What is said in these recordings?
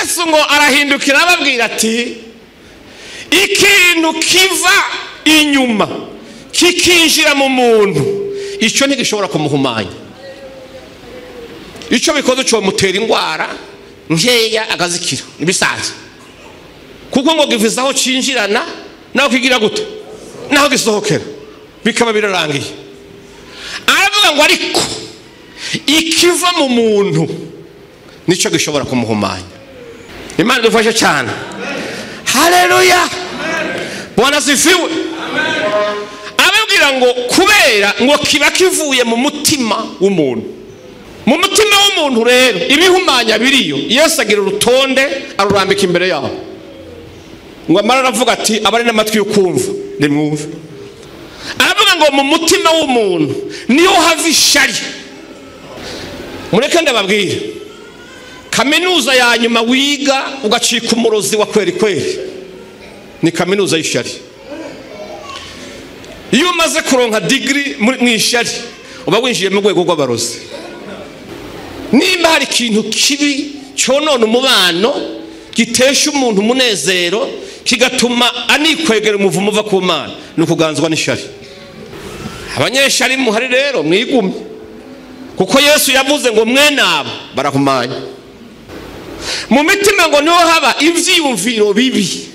Yesu ngo arahindukira ababwira ati ikintu kiva inyuma kikinjira mu muntu icyo ntigishobora kumuhumanya. Icyo bikoze cyo mutera indwara nkeya agazikira nibisanzwe, kuko ngo giviza aho cinjirana naho kigira gute naho gisohokera bikaba birarangiye. Aravuga ngo ariko ikiva mu muntu nicyo gishobora kumuhumanya. Imana idufashe cyane. Haleluya, Bwana sifiwe. Ababwira ngo kubera ngo kiba kivuye mu mutima w'umuntu. Mu mutima w'umuntu rero ibihumanya biriyo. Yesu agira urutonde arurambika imbere yabo, ngo amara aravuga ati abari n'amatwi yo kumva nimwumve. Aravuga ngo mu mutima w'umuntu niho hava ishari. Mureke ndababwire, kaminuza ya nyuma wiga ugacika umurozi wa kweri kweri ni kaminuza y'ishari. Iyo umaze kuronka degree mu ishari uba winjiye mu rwego rw'abarozi. Nimba hari ikintu kibi cyonona umubano, gitesha umuntu umunezero, kigatuma anikwegera umuvumo uva ku Mana, ni ukuganzwa n'ishari. Abanyeshari muhari rero mwigumye, kuko Yesu yavuze ngo mwene abo barahumanya. Mu mitima ngo niho haba ivyiyumviro bibi.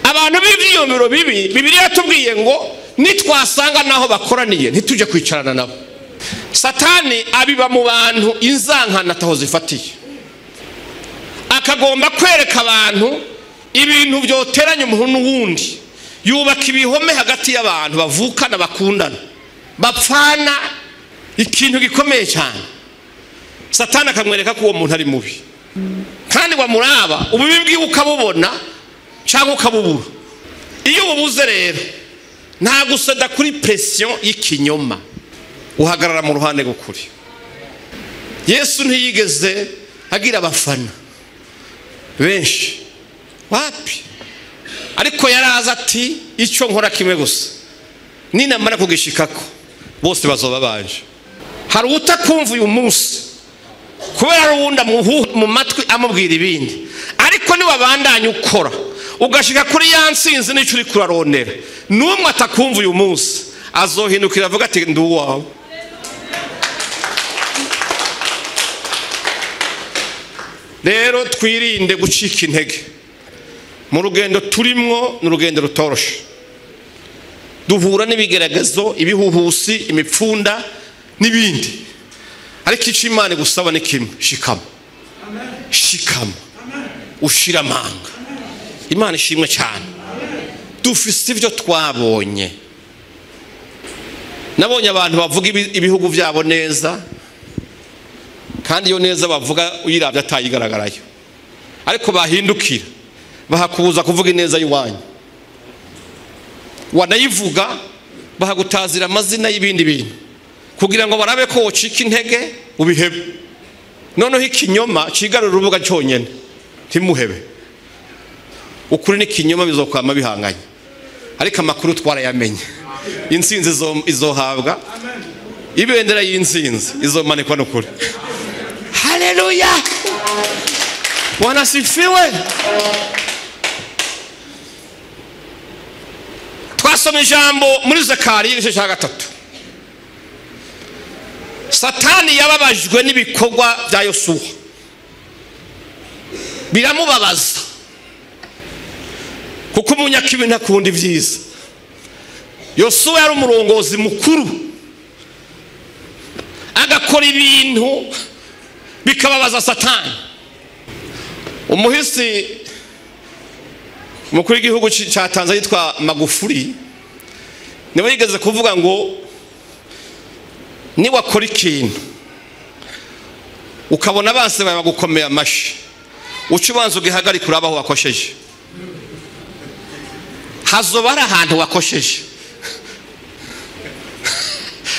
Abantu b'ivyiyumviro bibi, Bibiliya yatubwiye ngo nitwasanga naho bakoraniye ntituje kwicarana nabo. Satani abiba mu bantu inzankana ataho zifatiye, akagomba kwereka abantu ibintu byoteranya umuntu n'uwundi. Yubaka ibihome hagati y'abantu bavukana, bakundana, bapfana ikintu gikomeye cyane. Satani akamwereka ko uwo muntu ari mubi, kandi wamuraba ububi bwiwe ukabubona cyangwa ukabubura. Iyo ububuze rero nta guseda kuri pression y'ikinyoma, uhagarara mu ruhande rw'ukuri. Yesu ntiyigeze agira abafana benshi, wapi, ariko yaraza ati icyo nkora kimwe gusa, ninamara kugishikako bose bazoba banje. Hari utakumva uyu munsi kubera ari uwundi mu matwi amubwira ibindi, ariko niwabandanya ukora ugashika kuri ya nsinzi n'icyo uri kuraronera, n'umwe atakumva uyu munsi azohindukira avuga ati ndi uwawe. Rero twirinde gucika intege mu rugendo turimwo. Ni urugendo rutoroshe, duhura n'ibigeragezo, ibihuhusi, imipfunda n'ibindi, ariko icyo Imana igusaba ni kimwe: shikama, shikama, ushira amanga. Imana ishimwe cyane. Dufise ibyo twabonye. Nabonye abantu bavuga ibihugu byabo neza, kandi iyo neza bavuga uyiravye atayigaragarayo, ariko bahindukira bahakubuza kuvuga ineza y'iwanyu, wanayivuga bahagutazira amazina y'ibindi bintu kugira ngo barabe ko wocika intege ubihebe. Noneho ikinyoma cigarura urubuga cyonyene, ntimuhebe. Ukuri n'ikinyoma bizokwama bihanganye, ariko amakuru twarayamenye. Intsinzi izohabwa, ibendera y'intsinzi izomanikwa n'ukuri. Haleluya, Bwana sifiwe. Twasoma ijambo muri Zakariya igice cya 3. Satani yababajwe n'ibikorwa bya Yosuwa, biramubabaza, kuko umunyakibi ntakunda ibyiza. Yosuwa yari umurongozi mukuru, agakora ibintu bikababaza Satani. Umuhisi mukuru w'igihugu cya Tanzania yitwa Magufuli niwe yigeze kuvuga ngo niwakora ikintu ukabona banse bawe bagukomeye amashi, uca ubanza ugihagarika urabe aho wakosheje. Hazoba hari ahantu wakosheje.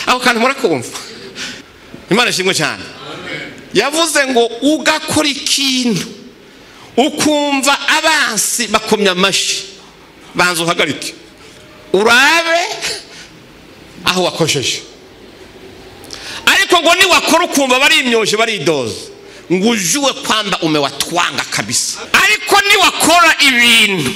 Aho kantu murakumva. Imana ishimwe cyane. Yavuze ngo ugakora ikintu ukumva abansi bakomye amashi, banza uhagarike urabe aho wakosheje. Ariko ngo niwakora ukumva barimyoje baridoza, ngo ujue kwamba umewatwanga kabisa. Ariko niwakora ibintu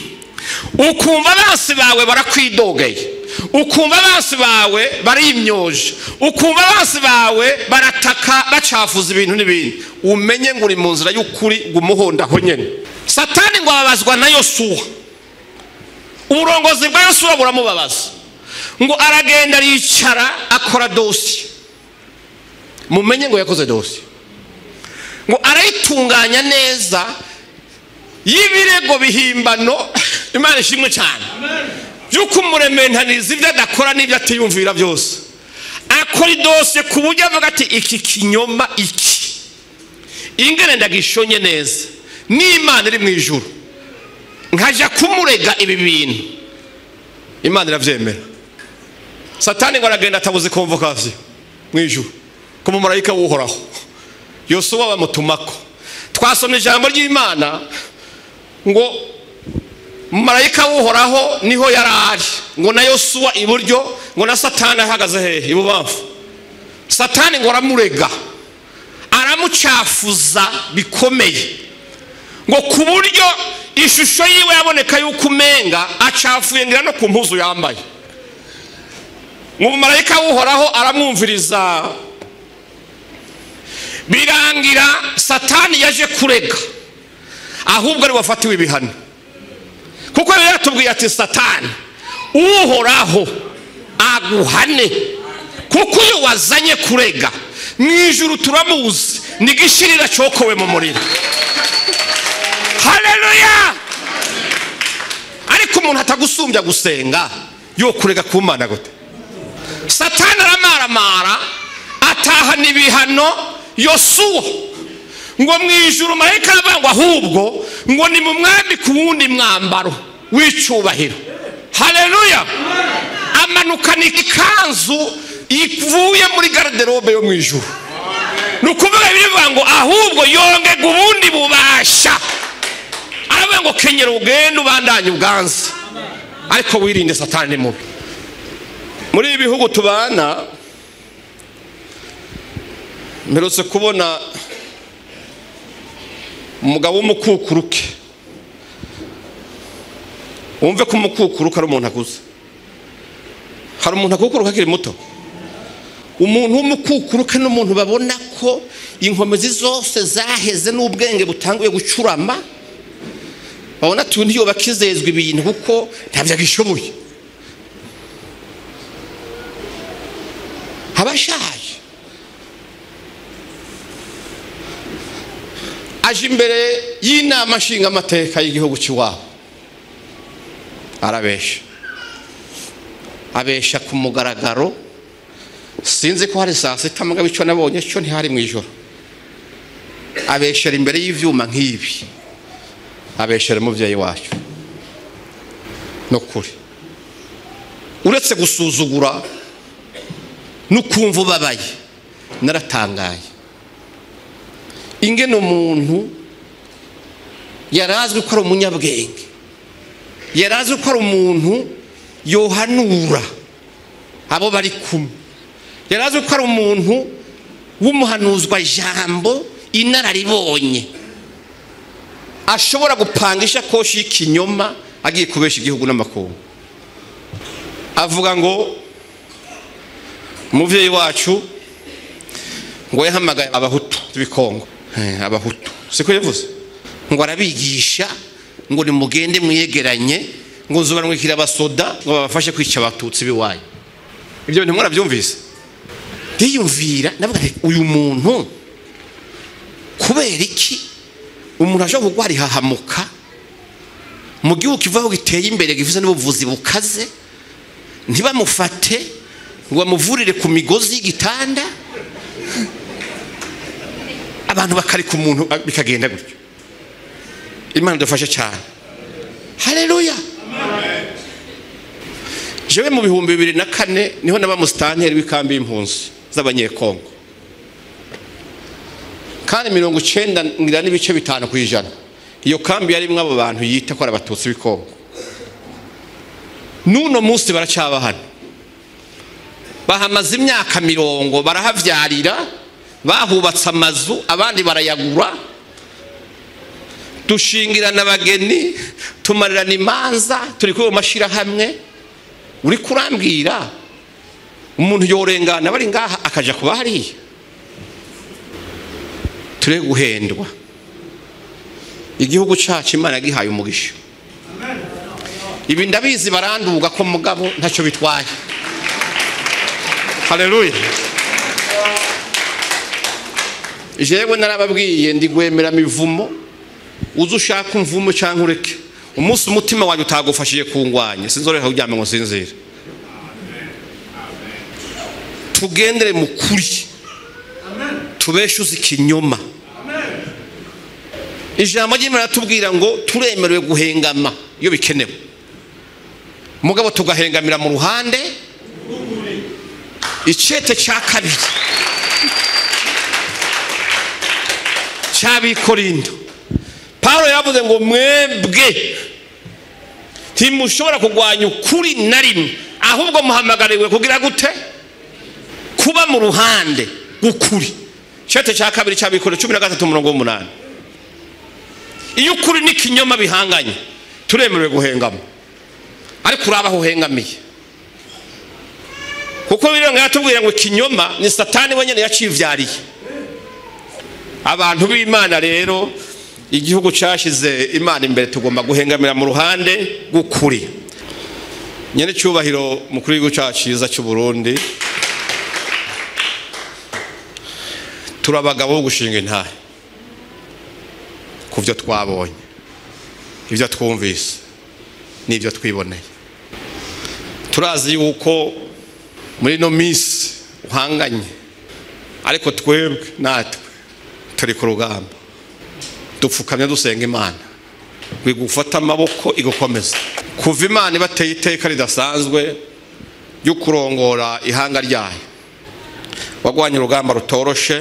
ukumva abansi bawe barakwidogeye, ukumva abansi bawe barimyoje, ukumva abansi bawe barataka bacafuza ibintu n'ibindi, umenye ngo uri mu nzira y'ukuri, gumuhondaho nyene. Satani ngo ababazwa na Yosuwa, uburongozi bwa Yosuwa buramubabaza, ngo aragenda aricara akora dosiye. Mumenye ngo yakoze dosiye, ngo arayitunganya neza y'ibirego bihimbano. Imana ishimwe cyane by'uko umurementaniza ibyo adakora n'ibyo atiyumvira byose. Akora idosiye ku buryo avuga ati iki kinyoma iki ingene ndagishonye neza n'Imana iri mu ijuru, nkaja kumurega ibi bintu, Imana iravyemera. Satani ngo aragenda atabuze convocation mu ijuru ku mumarayika w'Uhoraho. Yosuwa bamutumako. Twasomye ijambo ry'Imana ngo marayika w'Uhoraho niho yarari, ngo na Yosuwa iburyo, ngo na Satani ahagaze hehe ibubamfu. Satani ngo aramurega, aramucafuza bikomeye, ngo ku buryo ishusho yiwe yaboneka yuko umenga acafuye ngira no ku mpuzu yambaye. Ngo marayika w'Uhoraho aramwumviriza, birangira Satani yaje kurega, ahubwo ari wafatiwe ibihano. Kuko yatubwiye ati Satani Uhoraho aguhane, kuko uyu wazanye kurega mu ijuru turamuzi, ni gishirira cokowe mu muriro. Haleluya! Ariko umuntu atagusumbya gusenga yo kurega ku Mana gute? Satani aramaramara atahana ibihano Yosuwa. Ngo mu ijuru marayika arabangwa, ahubwo ngo ni mu mwami ku wundi mwambaro w'icubahiro. Haleluya! Amanukana ikanzu ivuye muri garderobe yo mu ijuru. Ni ukuvuga bivuga ngo ahubwo yongega ubundi bubasha. Aravuga ngo kenyera ugende ubandanye ubwanze, ariko wirinde Satani mubi. Muri ibi bihugu tubana, mperutse kubona umugabo w'umukukuruke. Wumve ko umukukuruke ari umuntu akuze. Hari umuntu akukuruka akiri muto. Umuntu w'umukukuruke n'umuntu babona ko inkomezi zose zaheze n'ubwenge butanguye gucurama, babona ati ntiyo bakizezwa ibintu kuko ntabyo agishoboye, abashaje. Aje imbere y'inama nshingamateka y'igihugu cy'iwabo, arabesha, abesha ku mugaragaro. Sinzi ko hari saa sita mugabo icyo nabonye cyo ntihari mu ijoro. Abeshera imbere y'ivyuma nk'ibi, abeshera umuvyeyi wacu. No kuri uretse gusuzugura no kumva ubabaye, naratangaye ingene umuntu yarazwi ko ari umunyabwenge, yarazwi ko ari umuntu yohanura abo bari kumwe, yarazwi ko ari umuntu w'umuhanuzwa jambo inararibonye, ashobora gupanga ishakoshi y'ikinyoma agiye kubesha igihugu n'amakungu. Avuga ngo umuvyeyi wacu ngo yahamagaye abahutu b'ikongo, abahutu siko yavuze, ngo arabigisha ngo nimugende mwiyegeranye, ngo nzobanwikira abasoda ngo babafashe kwica abatutsi biwaye. Ibyo bintu mwarabyumvise? Ndiyumvira navuga nti uyu muntu kubera iki umuntu ashobora kugwara ihahamuka mu gihugu kivaho giteye imbere gifise n'ubuvuzi bukaze, ntibamufate ngo bamuvurire ku migozi y'igitanda, abantu bakareka umuntu bikagenda gutyo. Imana idufashe cyane. Haleluya. Jewe mu 2004 niho naba musitanteri w'ikambi y'impunzi z'abanyekongo, kandi 90.5% iyo kambi yarimwo abo bantu yita ko ari abatutsi b'ikongo. Nuno munsi baracaba hano, bahamaze imyaka 40 barahavyarira, Bahubatse amazu abandi barayagura, dushingirana abageni, tumarirana imanza, turi kuri mashira hamwe. Uri kurambwira umuntu yorengana bari ngaha akaja kuba hariya? Ture guhendwa. Igihugu cacu Imana gihaye umugisha. Ibi ndabizi baranduga ko mugabo ntacyo bitwaye. Haleluya. Jewe narababwiye ndi gwemera mivumo, uze ushaka umvumo canke ureke. Umunsi umutima wanjye utagufashije kungwanya, sinzoreka kuryama ngo sinzire. Tugendere mu kuri, tubeshuze ikinyoma. Ijambo ry'Imana tubwira ngo turemerewe guhengama iyo bikenewe, mugabo tugahengamira mu ruhande. Icete cya kabiri cy'Abikorindo, Paulo yavuze ngo mwebwe ntimushobora kugwanya ukuri na rimwe, ahubwo muhamagariwe kugira gute? Kuba mu ruhande rw'ukuri. Icete cya kabiri cy'Abikorindo 13:8. Iyo ukuri n'ikinyoma bihanganye, turemerewe guhengama, ariko uraba aho uhengamiye. Kuko birenga yatubwira ngo ikinyoma ni Satani wenyine yacivyariye. Abantu b'Imana rero, igihugu cyashize Imana imbere, tugomba guhengamira mu ruhande rw'ukuri. Nyene cyubahiro mukuru w'igihugu cyacu cyiza cy'u Burundi, turabagabo bo gushinga intahe kuvyo twabonye, ibyo twumvise n'ibyo twiboneye. Turazi yuko muri no minsi uhanganye, ariko twebwe natwe turi ku rugamba, dupfukamye dusenga Imana igufata amaboko igukomeza. Kuva Imana ibateye iteka ridasanzwe ryo kurongora ihanga ryayo, wagwanye urugamba rutoroshe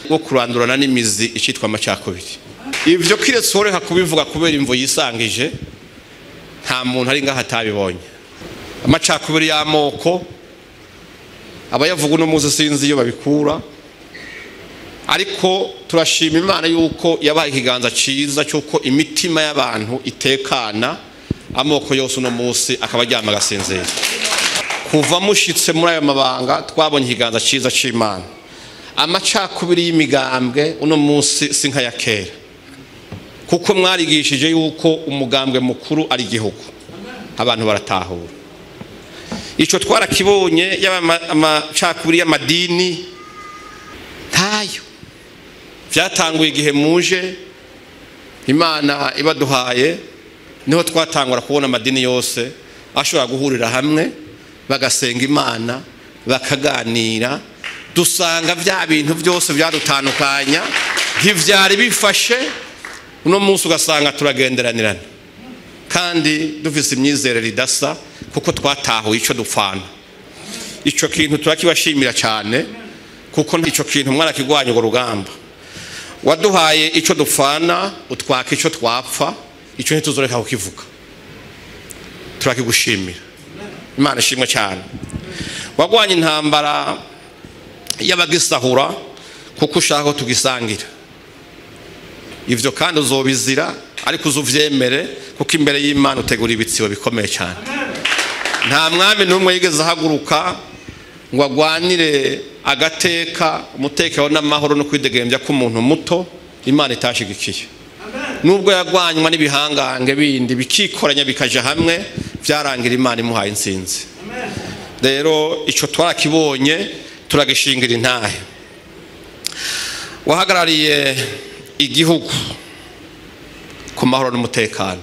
rwo kurandurana n'imizi icitwa amacakubiri. Ivyo kiretse woreka kubivuga kubera imvo yisangije, nta muntu ari ngaha atabibonye. Amacakubiri y'amoko abayavuga uno munsi sinzi iyo babikura, ariko turashima Imana yuko yabaye ikiganza ciza cyuko imitima y'abantu itekana, amoko yose uno munsi akaba aryama agasinzira. Kuva mushitse muri ayo mabanga twabonye ikiganza ciza c'Imana. Amacakubiri y'imigambwe uno munsi si nka ya kera, kuko mwarigishije yuko umugambwe mukuru ari igihugu, abantu baratahura. Ico twarakibonye, yaba amacakubiri y'amadini ntayo. Vyatanguye igihe muje Imana ibaduhaye, niho twatangura kubona amadini yose ashobora guhurira hamwe bagasenga Imana, bakaganira. Dusanga vya bintu byose byadutandukanya ntivyari bifashe. Uno munsi ugasanga turagenderanirana kandi dufise imyizerere idasa, kuko twatahuye ico dupfana. Ico kintu turakibashimira cyane, kuko ico kintu mwarakigwanya urwo rugamba. Waduhaye ico dupfana, utwaka ico twapfa, ico ntituzoreka kukivuga. Turakigushimira. Imana ishimwe cyane. Wagwanye intambara y'abagisahura kuko ushaka ko tugisangira. Ivyo kandi uzobizira, ariko uzuvyemere, kuko imbere y'Imana utegura ibitsibo bikomeye cyane. Nta mwami n'umwe yigeze ahaguruka ngo agwanire agateka, umutekano n'amahoro no kwidegembya k'umuntu muto Imana itashigikiye. Nubwo yagwanywa n'ibihangange bindi bikikoranya bikaja hamwe, byarangira Imana imuhaye intsinzi. Rero ico twarakibonye, turagishingira intahe. Wahagarariye igihugu ku mahoro n'umutekano.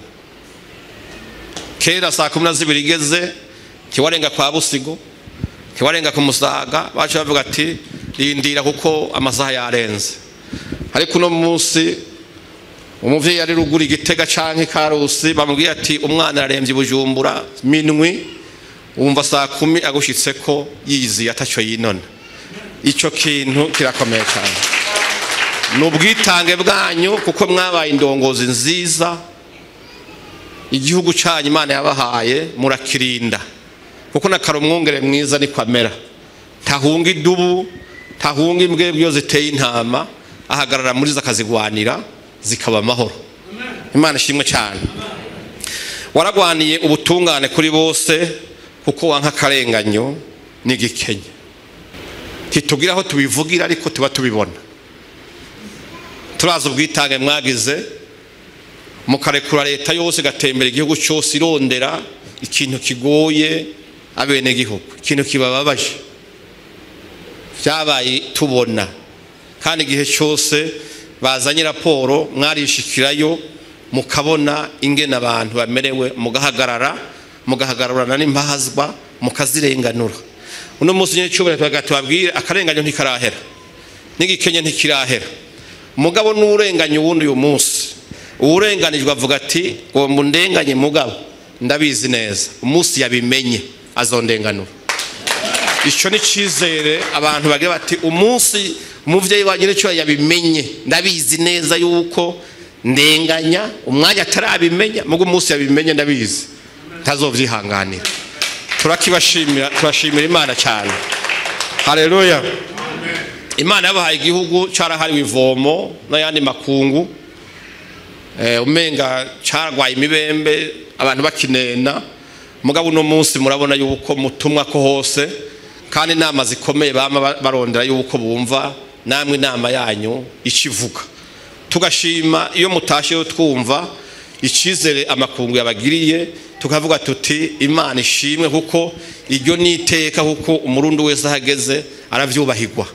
Kera saa 12 igeze, kiwarenga kwa Busigo, kiwarenga ku Musaga, baca bavuga ati rindira kuko amasaha yarenze. Ariko uno munsi umuvyeyi ari ruguru Igitega canke Karusi, bamubwiye ati umwana araremvye Bujumbura minwi, wumva saa 10 agushitseko yiziye ataco yinona. Ico kintu kirakomeye cyane. Nubwitange bwanyu, kuko mwabaye indongozi nziza. Igihugu cyanyu Imana yabahaye murakirinda, kuko nakara umwungere mwiza ni kwamera. Ntahunga idubu, Tahunga imbwebwe iyo ziteye intama, ahagarara muri zakazigwanira zikaba amahoro. Imana ishimwe cyane. Waragwaniye ubutungane kuri bose, kuko wanka akarenganyo n'igikenye. Ntitugira aho tubivugira ariko tuba tubibona. Turazi ubwitange mwagize, mukarekura leta yose igatembera igihugu cyose irondera ikintu kigoye abenegihugu, ikintu kibababaje. Byabaye tubona, kandi igihe cyose bazanye raporo mwarishikirayo mukabona ingene abantu bamerewe, mugahagarara, mugahagararana n'impahazwa, mukazirenganura. Uno munsi nyine cyubahiro tubabwire, akarenganyo ntikarahera, n'igikenye ntikirahera. Mugabo n'urenganye uwundi uyu munsi, uwurenganijwe avuga ati ngo mundenganye mugabo ndabizi neza, umunsi yabimenye azondenganura. Ico ni cizere abantu bagira bati umunsi umuvyeyi wanje nico yabimenye, ndabizi neza yuko ndenganya, umwanya atarabimenya, mugo umunsi yabimenye ndabizi ntazovyihanganira. Turakibashimira, turashimira Imana cyane. Haleluya. Imana yabahaye igihugu carahariwe ivomo n'ayandi makungu, umenga carwaye imibembe abantu bakinena. Mugabo uno munsi murabona yuko mutumwa ko hose, kandi inama zikomeye bama barondera yuko bumva namwe inama yanyu ikivuga. Tugashima iyo mutashe yo twumva icizere amakungu yabagiriye, tukavuga tuti Imana ishimwe, kuko iryo niteka, kuko umurundi wese ahageze aravyubahirwa.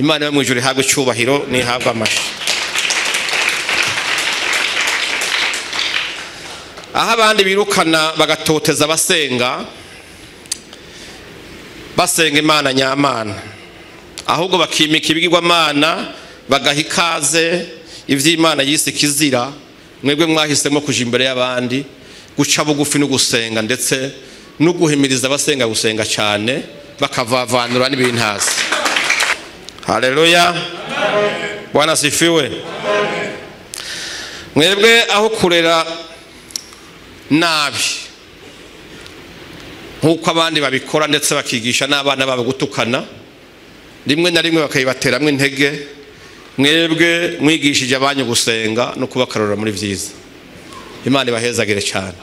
Imana yo mu ijuru ihabwe icyubahiro n'ihabwe amashi. Aho abandi birukana bagatoteza abasenga, basenga Imana nyamana, ahubwo bakimika ibigirwamana, bagaha ikaze ivy'Imana yise kizira, mwebwe mwahisemo kuja imbere y'abandi, guca bugufi no gusenga, ndetse no guhimiriza abasenga gusenga cyane, bakavavanura n'ibintazi. Haleluya. Bwana sifiwe. Mwebwe aho kurera nabi nkuko abandi babikora, ndetse bakigisha n'abana babo gutukana, rimwe na rimwe bakayibateramwe intege, mwebwe mwigishije abanyu gusenga no kubakarura muri vyiza. Imana ibahezagire cyane.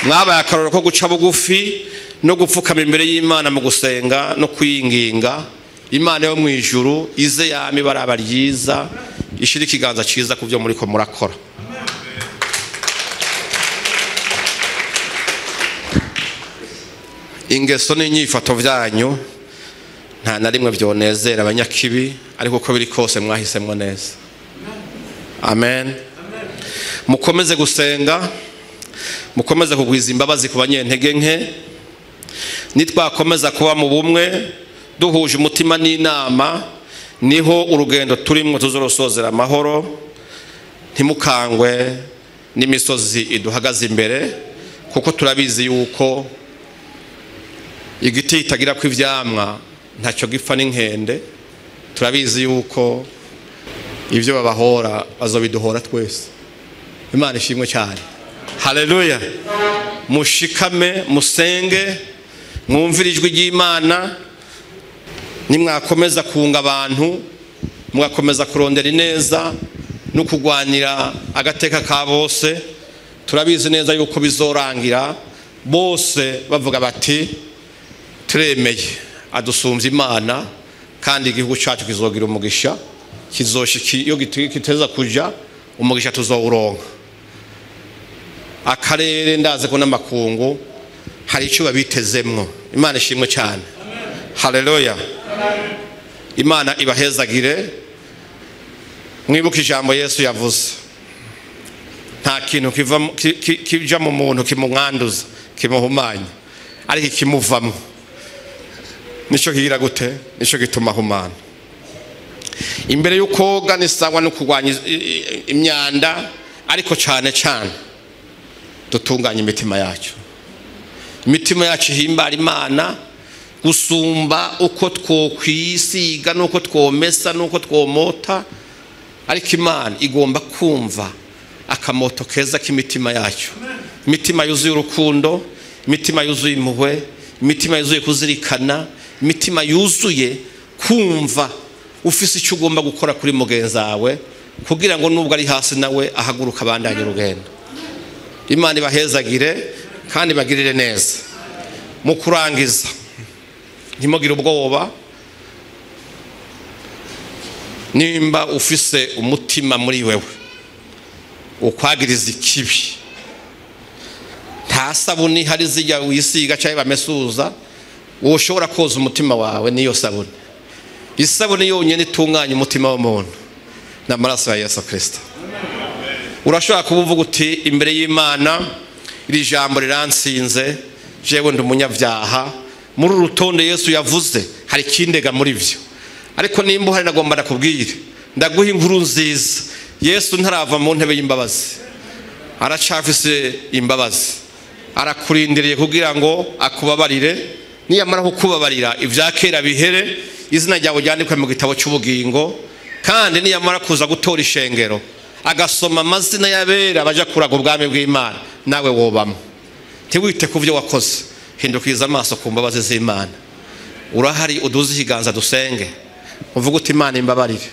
Mwabaye akarorero ko guca bugufi no gupfukama imbere y'Imana mu gusenga no kwinginga. Imana yo mu ijuru ize yami baraba ryiza, ishira ikiganza ciza ku byo muriko murakora. Ingeso n'inyifato vyanyu nta na rimwe vyonezera abanyakibi, ariko uko biri kose mwahisemwo neza. Amen. Mukomeze gusenga, mukomeze kugwiza imbabazi ku banyentege nke. Nitwakomeza kuba mu bumwe duhuje umutima n'inama, niho urugendo turimwo tuzorosozera amahoro. Ntimukangwe n'imisozi iduhagaze imbere, kuko turabizi yuko igiti kitagira ko ivyamwa ntacyo gipfa n'inkende. Turabizi yuko ivyo babahora bazobiduhora twese. Imana ishimwe cyane. Haleluya. Mushikame, musenge, mwumvire ijwi ry'Imana. Nimwakomeza kunga abantu, mwakomeza kurondera ineza no kugwanira agateka ka bose, turabizi neza yuko bizorangira bose bavuga bati turemeye adusumvye Imana, kandi igihugu cyacu kizogira umugisha, kizoshiki iyo kiteza kuja umugisha tuzowuronka. Akarere ndaze ko n'amakungu hari icyo babitezemwo. Imana ishimwe cyane. Haleluya. Imana ibahezagire. Mwibuke ijambo Yesu yavuze, nta kintu kija mu muntu kimumwanduza kimuhumanya, ariko ikimuvamo nico kigira gute, nico gituma humana. Imbere y'ukoga nisangwa no kurwanya imyanda, ariko cyane cyane dutunganye imitima yacu. Imitima yacu ihimbara Imana gusumba uko twokwisiga nuko twomesa nuko twomota, ariko Imana igomba kumva akamoto keza k'imitima yacu. Imitima yuzuye urukundo, imitima yuzuye impuhwe, imitima yuzuye kuzirikana, Imitima yuzuye kumva ufise icyo ugomba gukora kuri mugenzi wawe, kugira ngo nubwo ari hasi nawe ahaguruka abandanye urugendo. Imana ibahezagire kandi bagirire neza. Mu kurangiza, ntimugire ubwoba. Nimba ufise umutima muri wewe ukwagiriza ikibi, nta sabuni hari zijya wisiga cyangwa bamesuza woshobora koza umutima wawe niyo sabuni. Isabuni yonyine itunganya umutima w'umuntu ni amaraso ya Yesu Kristo. Urashobora kuba uvuga uti imbere y'Imana iri jambo riransinze, jewe ndi umunyabyaha. Muri uru rutonde Yesu yavuze hari ikindega muri byo, ariko nimba uhari nagomba ndakubwire, ndaguha inkuru nziza. Yesu ntarava mu ntebe y'imbabazi, aracafise imbabazi, arakurindiriye kugira ngo akubabarire. Niyamara kukubabarira ibya kera bihere, izina ryawe ryandikwe mu gitabo cy'ubugingo. Kandi niyamara kuza gutora ishengero agasoma amazina y'abera baja kuraga ubwami bw'Imana, nawe wobamo. Ntiwite ku byo wakoze, hindukiza amaso ku mbabazi z'Imana. Urahari uduze ikiganza dusenge, uvuge uti Imana imbabarire.